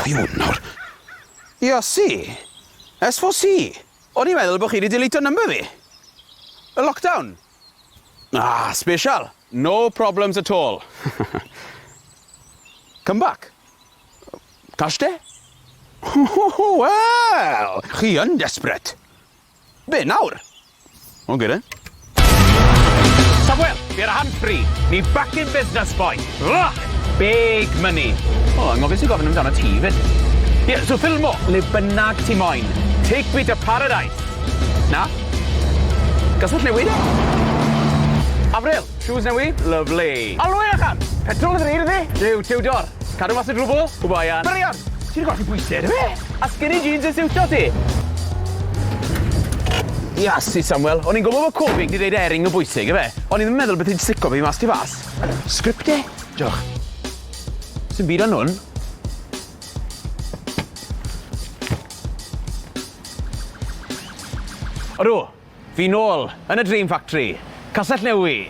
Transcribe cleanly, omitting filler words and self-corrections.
Pwy yw hwn nawr? Iosi! S4C! O'n i'n meddwl bod chi wedi deleto number fi. Y lockdown. Ah, special. No problems at all. Come back. Cash de? Wel, chi yn desperate. Be, nawr? O, good, eh? Samuel, fi ar y hand free. Ni back in business, boy. Ugh, big money. O, anghofio i gofyn amdano ti 'fyd. Ie, so ffilmo, le bynnag ti moyn. Take me to paradise. Na? Gyswllt newid? Avril, shoes newi? Lovely. Alwyn achan! Petrol yn ddrud ydi? Duw, Tudor. Cadw mas o drwbl? Wba Ian. Brilliant! Ti 'di golli pwyse, do fe? A skinny jeans yn siwto ti? Iasu, Samuel, o'n i'n gwybod bod Covid 'di ddeud ering yn bwysig, yfe? O'n i ddim yn meddwl beth i'n stico fi mas tu fas. Script e? Diolch. Sim byd on hwn. Odw, fi nôl yn y Dream Factory. Castell Newi.